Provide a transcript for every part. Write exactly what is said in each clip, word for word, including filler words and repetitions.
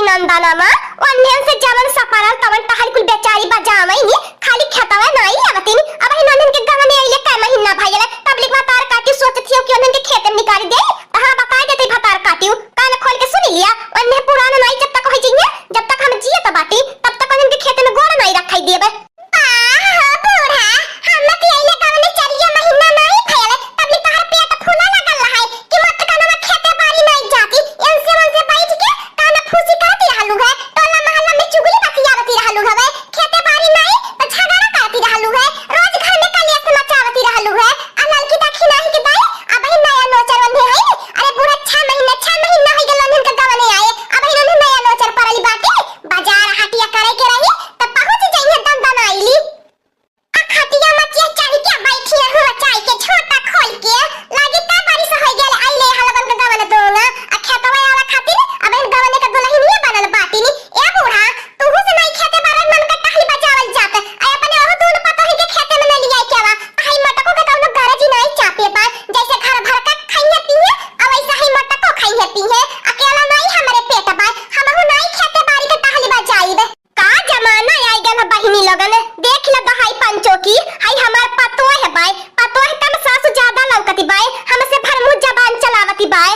नंदनवा, ओन्हन से जवन सपरल तवन टहल कुल बेचारी बजावइनी, खाली खेतवा नाई आवतिनी। अबहिन ओन्हन के गवने अइले कै महीना भइले, तबलिक भतार काटी सोचत हियो कि ओन्हन के खेते में निकाली देई, त हाँ बताइ देते भतार काटी, कान खोल के सुनि लिया, ओन्हे पुरान नाई जब तक होइ जइहे, जब तक हम जियत बाटी, तब तक ओन्हन के खेते में गोड़ नाई रखाई देबे। बाह हो बूढ़ा, हम त अइले गवने चरिया महीना नाई भइल, तबले तोहर पेट फूला लगल रहै कि मोटकनवा खेते बारी नाई जाती, एनसे ओनसे बैठ के काना फूसी करती रहलू है, टोला मोहल्ला में चुगली बतियावती रहलू हवे, खेते बारी नाई त झगड़ा करती रहलू है, रोज घर में कलेश मचावती रहलू है। आ ललकी दखिनाही के दाई, अबहिन नया नोचर ओन्हे है। अरे बूढ़ा, छह महीना, छह महीना होइ गइल ओन्हन के गवने आए, अबहिन ओन्हे नया नोचर परली बाटे। बाजार हटिया करे के रही, त पहुँच जइहे दंदनाइली। आ खटिया मचिया चढ़ के बैठी हूँ, चाय के झोंटा खोल के। लागी का बारिश होइ गइल, अइले हलवन के गवन दोंगा। आ खेतवा आवे खातिर अबहिन गवने के दुलहिनिया बनल बाटिनी। ए बूढ़ा, तुहू से नाई खेते बारे मन का टहली बजावल जात। आ अपने ओहू दून पतोही के खेते में न लियाई के आवा। आ हई मटको के कौनो गरज ही नाई चापे बा, जैसे घर भर का खइहे पीहे, आ वैसे हई मटको खइहे पीहे। अकेला नाई हमरे पेट बा, हमहू नाई खेते बारी के टहली बजाइब। का जमाना आइ गल ह बहिनी लोगन, देख ल दहाई पंचो की, हई हमार पतोह बाय, पतोह कम सासु ज्यादा लौकती बाय, हमसे भरमुँह जबान चलावती बाय।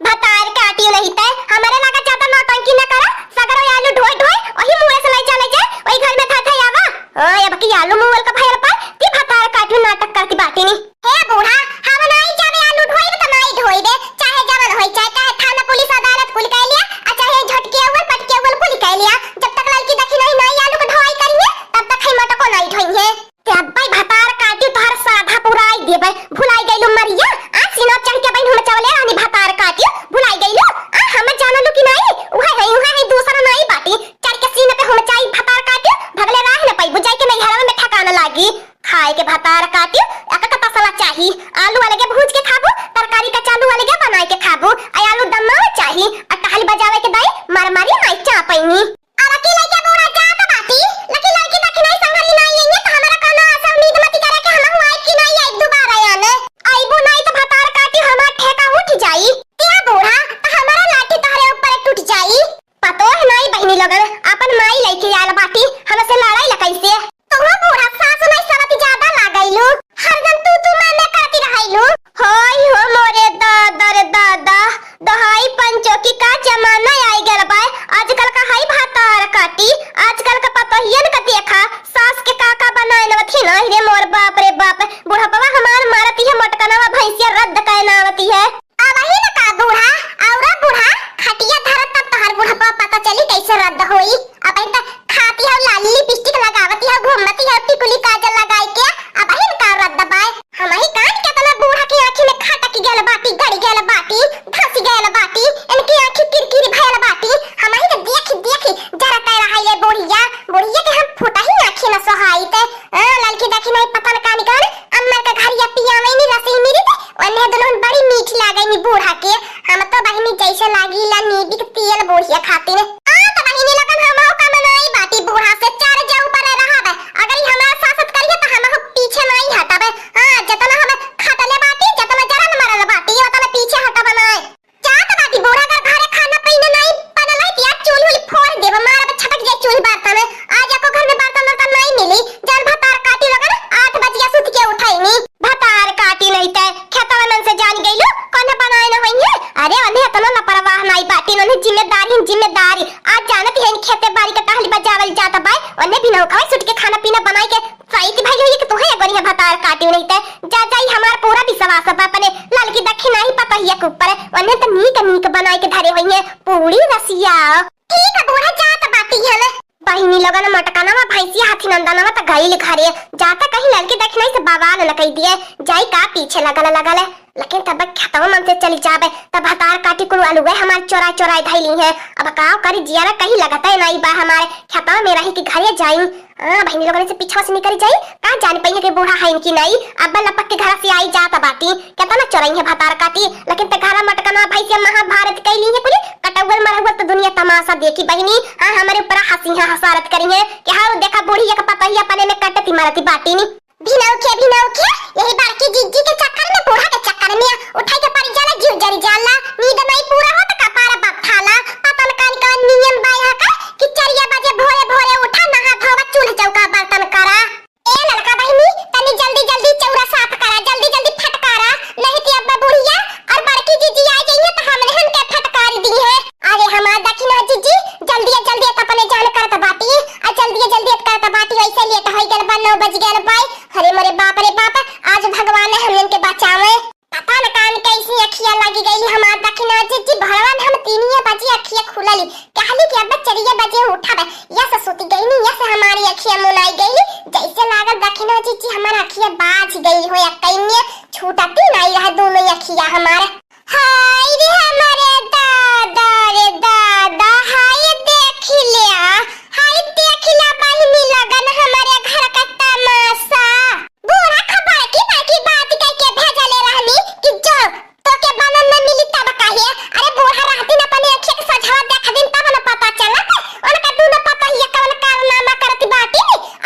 भतार काटियो नहीं तै, हमरे लगा ज्यादा नौटंकी न करा, सगरो आलू ढोय ढोय, वही मुँहे से लइ जा लइ जा, वही घर में धर धर आवा। हाँ, अब की आलू मुअल का भयल पर, ती भतार काटियो नाटक करती बाटिनी। हे बूढ़ा, हम नाई जाबे आलू ढोइब त नाई ढोइबे, चाहे जवन होई, चाहे, चाहे थाना पुलिस अदालत कुल कइ लिया, आ चाहे झटकेउल पटकेउल कुल कइ लिया, जब तक ललकी दखिनाही नाई आलू के ढोवाई करिहे, तब तक हई मटको नाई ढोइहे। ते अब्बे भतार काटियो तोहर साधा पुराई देबे, भुलाई गइलू मरिया, आ सीना चढ़ के बहिन हम चवले रहनी भतार काटियो, भुलाई गइलू, आ हम जानलू कि नाई, उहे है, उहे है, दूसरा नाई बाटी, चढ़ के सीना पे हम चाही भतार काटियो, भगले राह न पइबू, जाइके नैहरवा में ठिकाना लागी। खाए के भतार काटियो, एक एक तसला चाही। आलू अलगे भूज के खाबू, तरकारी कचालू अलगे बनाए के खाबू। आ आलू दमावे चाही, आ टहल बजावे के दाई, मार मारी नाई चापैनी। आ लकी लइके बूढ़ा जात बाटी, लकी लड़की दखिनाई संघरी नाई अइहे, त हमरा कौनो आशा उम्मीद मत करे कि हमहू आइब कि नाई आइब दुबारा आने। अइबू नाई त भतार काटी हमार ठेका उठ जाई। ए बूढ़ा, त हमारा लाठी तोहरे ऊपर टूट जाई। पतोह नाई बहिनी लोगन, आपन माई लइके आयल बाटी, हमसे लड़ाई ला कैसे? तोहो बूढ़ा सासु नहीं सवती ज्यादा लागैलू, हरदम तू तू मैं मैं करती रहैलू। हाय हो मोरे दादा रे दादा, दहाई पंचो की का जमाना आइ गल बाय। आजकल का हई भतार काटी, आजकल का पतोहियन का देखा, सास के का का बनाए नवत ही नहीं रे मोर बाप रे बाप। बुढ़पवा हमार मारती है मोटकनवा भैंसिया रद्द कए नावती है। अबही न का बूढ़ा, औरा बूढ़ा, खटिया धरत तब तोहर बुढ़पवा पता चली कैसे रद्द होई। अबही त खाती हौ लाली लिपस्टिक लगावती हौ, घूमती हौ टिकुली काजल लगाई के, अबही न का रद्द बाय। हमही कान केतना बूढ़ा के आँखी में खटक गयल बाटी, गड़ गयल बाटी, धस गयल बाटी, इनकी आँखी किरकिरी भयल बाटी। हमही त देखी देखी जरत रहै ये बुढ़िया, बुढ़िया के हम फुटही आँखी न सोहाइत। हाँ, ललकी दखिनाई पता न का निकाल, अम्मर का घरिया पियावैनी रसई मिरिच, ओन्हे दुल्हन बड़ी मीठ लागैनी बूढ़ा के। हम तो बहिनी जैसे लागीला नीबी के तेल बुढ़िया खातिर। आ तो बहिनी लोगन हमहू का मनाई बाटी बूढ़ा से, चार जे ऊपर रहब। अगर ई हमार सासत करिहे त हमहू पीछे नाई हटब। हाँ, जतना हम खटले बाटी, जतना जरल मरल बाटी, ओतना पीछे हटब नाई। जात बाटी बूढ़ा, अगर घरे खाना पीना नाई बनल है, त आज चूल्ही उल्ही फोड़ देब, मारब छटक जाए चूल्ही बर्तन। आज एको घर में बर्तन वर्तन नाई मिली, जौन भतार काटी लोगन आठ बजिया सुत के उठैनी। भतार काटी नहीं तै खेतवा मन से जान गइलू, कौन बनाए न होइहे। अरे ओन्हे इतना लापरवाह नाई बाटी, ओन्हे जिम्मेदारी, जिम्मेदारी। आज जानत है खेते बारी के टहली बजावल जात बाय, ओन्हे बिना उखावे सुट के खाना पीना बनाई के सही भइल होई कि तोहे एगो नहीं भतार काटी नहीं तै। जा जाई हमार पूरा विश्वास बा अपने ललकी दखिनाही पतोहिया के ऊपर। ओन्हे त नीक नीक बनाई के धरे होइहे पूरी रसिया। ठीक है बूढ़ा, जात बाटी हम। बहिनी लोगन मोटकनवा भैंसिया हाथी नंदनवा त गइल घरे, जाता कहीं ललकी दखिनाही से बवाल न कई दिए, जाई का पीछे लगल लगल। लेकिन तब खेतवा मन से चली जाबे, तब भतार काटी कुल अलुए हमार चोराई चोराई धइली है। अब का करी, जियारा कहीं लगता है नाई बा हमारे खेतवा में रही कि घरे जाई। हाँ, बहिनी लोगन से पीछवा से निकल जाई, का जान पइहे कि बूढ़ा है इनकी नाई। अब लपक के घर से आई जात बाटी, केतना चोरई है भतार काटी, लेकिन ते घरा मटकना भैंसिया महाभारत कैली है कुली, कटौगल मरौगल तो दुनिया तमाशा देखी बहिनी। हाँ, हमारे ऊपर हंसी है, हंसारत करी है कि हाँ, देखा बूढ़ी एक पतोहिया अपने में कटती मरती बाटी नी। भिनौखे, भिनौखे, यही बड़की जिज्जी के चक्कर में, बूढ़ा के चक्कर में उठाई के पड़ जाला, जीव जरी जाला, नींद नहीं पूरा हो तो कपार बथाला, पता न कान कवन कहली कि अब चरिया बजे उठब, यस सुति गईनी, यस हमारी अखिया मुनाई गईली। जैसे लागल दखिना जीजी हमार अखिया बाझ गई हो, या कइने छूटती नाई रहे दोनों अखिया हमार। हाय रे हमारे दादा रे दादा, हाय देखि ल्या, हाय देखि ल्या बहिनी लोगन हमारे घर का तमाशा। बूढ़ा क बड़की बड़की बात कह के भेजले रहनी कि जो तोके बनन न मिली तब काहे? अरे बूढ़ा रहती न अपने अखिया के सोझवा देख दिन तब न पता चलत। उनका दूनो पतोहिया कवन कारनामा करती बाटी।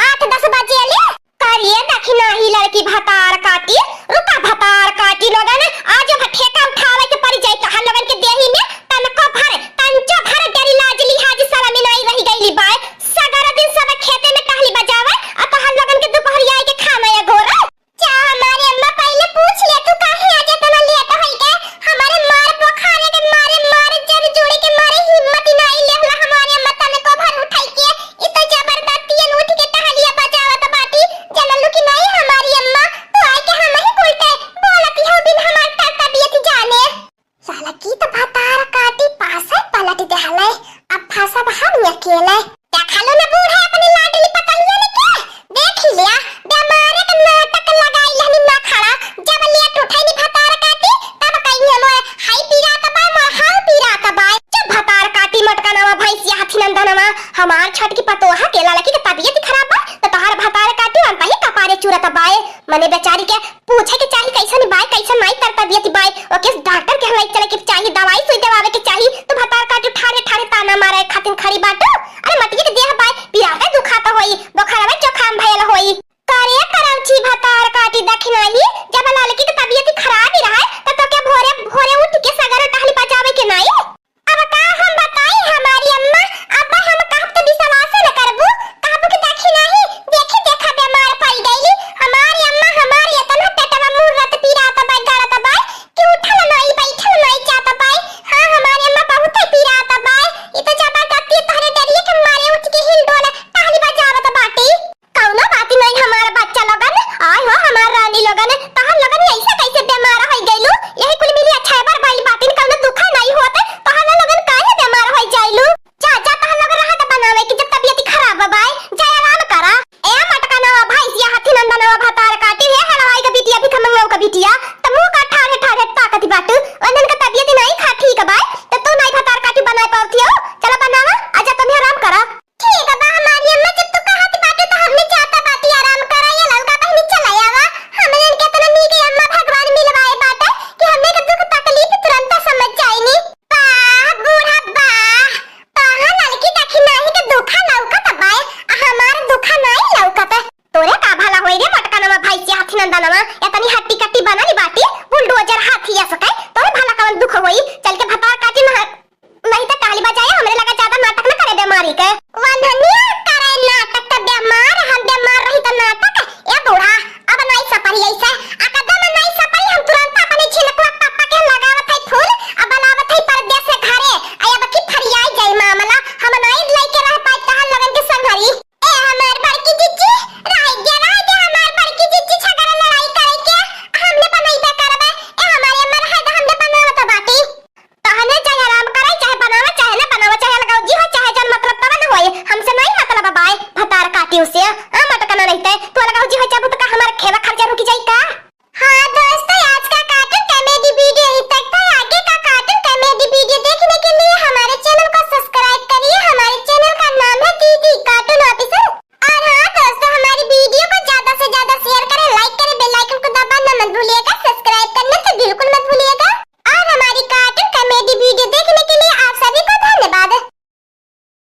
आठ दस बजे ले। करिए दखिना ही लड़की भतार काटी, रुका भतार काटी लोगन, आज अब ठेका उठावे के पड़ जाई तोहार लोगन के देही में। तनको भर, तंचो भर डरी लाज लिहाज शरम नाई रहि गईली बाय। सगरो दिन सब खेते में टहली बजावे, आ तोहार लोगन के दुपहरिया के खाना या गोरा। जा हमारे अम्मा, पहिले पूछ ले तू काहे आज इतना लेट होई गए? हमारे मार बोखारे के मारे, मार जर जुड़े के मारे हिम्मत ही नाई लेहला हमारे अम्मा तनको भर उठाई के। इ तो जबरदस्तियन उठ के टहलिया बजावत बाटी। जनलू कि नाई हमारी अम्मा, तू आए के हम ही उल्टे बोलती हो बिन हमार तर तबियत जाने। साला की तो भतार काटी पासे पलट देहले, अब फंसब हम अकेले। देखलो न बूढ़ा अपनी लाडली पतोहिया ने के, देखि लिया, बेमारे के नाटक लगाई हनी ना खड़ा, जब लेट उठैनी भतार काटी, तब कही मोर हाई पीरा का बाय, मोर हाउ पीरा का बाय। चुप भतार काटी मोटका नवा भैंसिया हाथी नंदनवा, हमार छोटकी पतोहा के ललकी के तबियत खराब बा, तो तोहार भतार काटी अंतही कपारे चूरत बाय, मने बेचारी के पूछे के चाही, कैसन बाय, कैसन नाई तर तबियत बाय, ओके डॉक्टर के लई चले के चाही, दवाई सुई देवावे के चाही। तू भतार काटी ठाड़े ठाड़े ताना मारे खातिर खड़ी बाटू।